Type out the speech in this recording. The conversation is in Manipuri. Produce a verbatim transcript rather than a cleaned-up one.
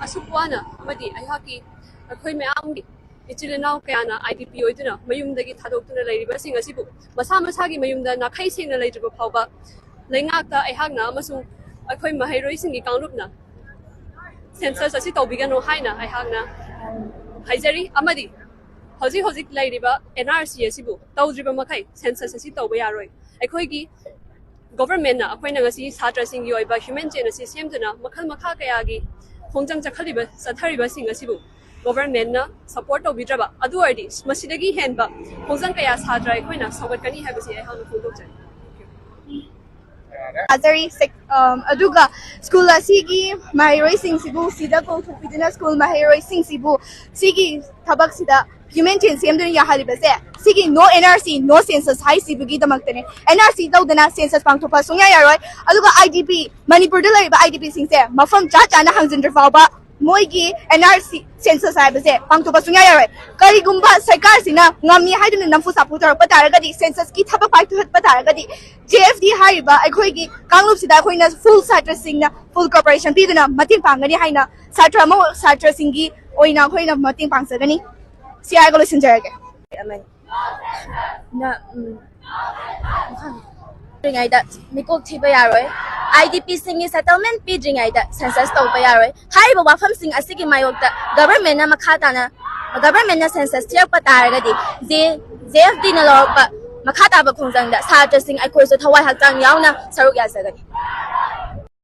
ꯑꯁꯨꯛ ꯋꯥꯅ ꯑꯃꯗꯤ ꯑꯩꯍꯥꯛꯀꯤ, ꯑꯩꯈꯣꯏ ꯃꯌꯥꯝꯒꯤ ꯏꯆꯤꯜ ꯏꯅꯥꯎ ꯀꯌꯥꯅ ꯑꯥꯏ ꯗꯤ ꯄꯤ ꯑꯣꯏꯗꯨꯅ ꯃꯌꯨꯝꯗꯒꯤ ꯊꯥꯗꯣꯛꯇꯨꯅ ꯂꯩꯔꯤꯕꯁꯤꯡ ꯑꯁꯤꯕꯨ ꯃꯁꯥ ꯃꯁꯥꯒꯤ ꯃꯌꯨꯝꯗ ꯅꯥꯈꯩ ꯁꯦꯡꯅ ꯂꯩꯇ꯭ꯔꯤꯕ ꯐꯥꯎꯕ ꯂꯩꯉꯥꯛꯇ ꯑꯩꯍꯥꯛꯅ ꯑꯃꯁꯨꯡ ꯑꯩꯈꯣꯏ ꯃꯍꯩꯔꯣꯏꯁꯤꯡꯒꯤ ꯀꯥꯡꯂꯨꯞꯅ ꯁꯦꯟꯁꯁ ꯑꯁꯤ ꯇꯧꯕꯤꯒꯅꯨ ꯍꯥꯏꯅ ꯑꯩꯍꯥꯛꯅ ꯍꯥꯏꯖꯔꯤ꯫ ꯑꯃꯗꯤ ꯍꯧꯖꯤꯛ ꯍꯧꯖꯤꯛ ꯂꯩꯔꯤꯕ ꯑꯦꯟ ꯑꯥꯔ ꯁꯤ ꯑꯁꯤꯕꯨ ꯇꯧꯗ꯭ꯔꯤꯕ ꯃꯈꯩ ꯁꯦꯟꯁꯁ ꯑꯁꯤ ꯇꯧꯕ ꯌꯥꯔꯣꯏ꯫ ꯑꯩꯈꯣꯏꯒꯤ ꯒꯣꯚꯔꯟꯃꯦꯟꯠꯅ ꯑꯩꯈꯣꯏꯅ ꯉꯁꯤ ꯁꯥꯇ꯭ꯔꯁꯤꯡꯒꯤ ꯑꯣꯏꯕ ꯍ꯭ꯌꯨꯃꯦꯟ ꯆꯦꯟ ꯑꯁꯤ ꯁꯦꯝꯗꯨꯅ ꯃꯈꯜ ꯃꯈꯥ ꯀꯌꯥꯒꯤ ꯈꯣꯡꯖꯪ ꯆꯠꯈꯠꯂꯤꯕ ꯆꯠꯊꯔꯤꯕꯁꯤꯡ ꯑꯁꯤꯕꯨ ꯒꯣꯚꯔꯟꯃꯦꯟꯠꯅ ꯁꯄꯣꯔꯠ ꯇꯧꯕꯤꯗ꯭ꯔꯕ ꯑꯗꯨ ꯑꯣꯏꯔꯗꯤ ꯃꯁꯤꯗꯒꯤ ꯍꯦꯟꯕ ꯈꯣꯡꯖꯪ ꯀꯌꯥ ꯁꯥꯇ꯭ꯔ ꯑꯩꯈꯣꯏꯅ ꯁꯧꯒꯠꯀꯅꯤ ꯍꯥꯏꯕꯁꯤ ꯑꯩꯍꯥꯛꯅ ꯐꯣꯡꯗꯣꯛꯆꯔꯤ꯫ ꯊꯥꯖꯔꯤ꯫ ꯁꯦꯛ-, ꯑꯝ, ꯑꯗꯨꯒ ꯁ꯭ꯀꯨꯜ ꯑꯁꯤꯒꯤ ꯃꯍꯩꯔꯣꯏꯁꯤꯡꯁꯤꯕꯨ ꯁꯤꯗ ꯀꯧꯊꯣꯛꯄꯤꯗꯨꯅ ꯁ꯭ꯀꯨꯜ ꯃꯍꯩꯔꯣꯏꯁꯤꯡꯁꯤꯕꯨ ꯁꯤꯒꯤ ꯊꯕꯛꯁꯤꯗ ꯍ꯭ꯌꯨꯃꯦꯟ ꯆꯦꯟ ꯁꯦꯝꯗꯨꯅ ꯌꯥꯍꯜꯂꯤꯕꯁꯦ ꯁꯤꯒꯤ ꯅꯣ N R C no census ꯍꯥꯏꯁꯤꯕꯒꯤꯗꯃꯛꯇꯅꯦ꯫ ꯑꯦꯟ ꯑꯥꯔ ꯁꯤ ꯇꯧꯗꯅ ꯁꯦꯟꯁꯁ ꯄꯥꯡꯊꯣꯛꯄ ꯁꯨꯡꯌꯥ ꯌꯥꯔꯣꯏ꯫ ꯑꯗꯨꯒ ꯑꯥꯏ ꯗꯤ ꯄꯤ, ꯃꯅꯤꯄꯨꯔꯗ ꯂꯩꯔꯤꯕ ꯑꯥꯏ ꯗꯤ ꯄꯤꯁꯤꯡꯁꯦ ꯃꯐꯝ ꯆꯥ ꯆꯥꯅ ꯍꯪꯖꯤꯟꯗ꯭ꯔꯤ ꯐꯥꯎꯕ ꯃꯣꯏꯒꯤ ꯑꯦꯟ ꯑꯥꯔ ꯁꯤ ꯁꯦꯟꯁꯁ ꯍꯥꯏꯕꯁꯦ ꯄꯥꯡꯊꯣꯛꯄ ꯁꯨꯡꯌꯥ ꯌꯥꯔꯣꯏ꯫ ꯀꯔꯤꯒꯨꯝꯕ ꯁꯔꯀꯥꯔꯁꯤꯅ ꯉꯝꯃꯤ ꯍꯥꯏꯗꯨꯅ ꯅꯝꯐꯨ ꯁꯥꯐꯨ ꯇꯧꯔꯛꯄ ꯇꯥꯔꯒꯗꯤ, ꯁꯦꯟꯁꯁꯀꯤ ꯊꯕꯛ ꯄꯥꯏꯈꯠꯄ ꯇꯥꯔꯒꯗꯤ, ꯖꯦ ꯑꯦꯐ ꯗꯤ ꯍꯥꯏꯔꯤꯕ ꯑꯩꯈꯣꯏꯒꯤ ꯀꯥꯡꯂꯨꯞꯁꯤꯗ ꯑꯩꯈꯣꯏꯅ ꯐꯨꯜ ꯁꯥꯇ꯭ꯔꯁꯤꯡꯅ ꯐꯨꯜ ꯀꯣꯑꯣꯄꯔꯦꯁꯟ ꯄꯤꯗꯨꯅ ꯃꯇꯦꯡ ꯄꯥꯡꯒꯅꯤ ꯍꯥꯏꯅ ꯁꯥꯇ꯭ꯔ ꯑꯃ ꯁꯥꯇ꯭ꯔꯁꯤꯡꯒꯤ ꯑꯣꯏꯅ ꯑꯩꯈꯣꯏꯅ ꯃꯇꯦꯡ ꯄꯥꯡꯖꯒꯅꯤ꯫ ꯁꯤ ꯍꯥꯏꯔꯒ ꯂꯣꯏꯁꯤꯟꯖꯔꯒꯦ꯫ ꯑꯃꯅꯤ꯫ ꯅ-, ꯎꯝ, ꯄꯤꯗ꯭ꯔꯤꯉꯩꯗ ꯃꯤꯀꯣꯛ ꯊꯤꯕ ꯌꯥꯔꯣꯏ꯫ ꯑꯥꯏ ꯗꯤ ꯄꯤꯁꯤꯡꯒꯤ ꯁꯦꯇꯜꯃꯦꯟ ꯄꯤꯗ꯭ꯔꯤꯉꯩꯗ ꯁꯦꯟꯁꯁ ꯇꯧꯕ ꯌꯥꯔꯣꯏ꯫ ꯍꯥꯏꯔꯤꯕ ꯋꯥꯐꯝꯁꯤꯡ ꯑꯁꯤꯒꯤ ꯃꯥꯌꯣꯛꯇ ꯒꯚꯔꯟꯃꯦꯟꯠꯅ ꯃꯈꯥ ꯇꯥꯅ, ꯒꯚꯔꯟꯃꯦꯟꯠꯅ ꯁꯦꯟꯁꯁ ꯊꯤꯔꯛꯄ ꯇꯥꯔꯒꯗꯤ ꯖꯦ, ꯖꯦ ꯑꯦꯐ ꯗꯤꯅ ꯂꯧꯔꯛꯄ ꯃꯈꯥ ꯇꯥꯕ ꯈꯣꯡꯖꯪꯗ ꯁꯥꯇ꯭ꯔꯁꯤꯡ ꯑꯩꯈꯣꯏꯁꯨ ꯊꯋꯥꯏ ꯍꯛꯆꯥꯡ ꯌꯥꯎꯅ ꯁꯔꯨꯛ ꯌꯥꯖꯒꯅꯤ꯫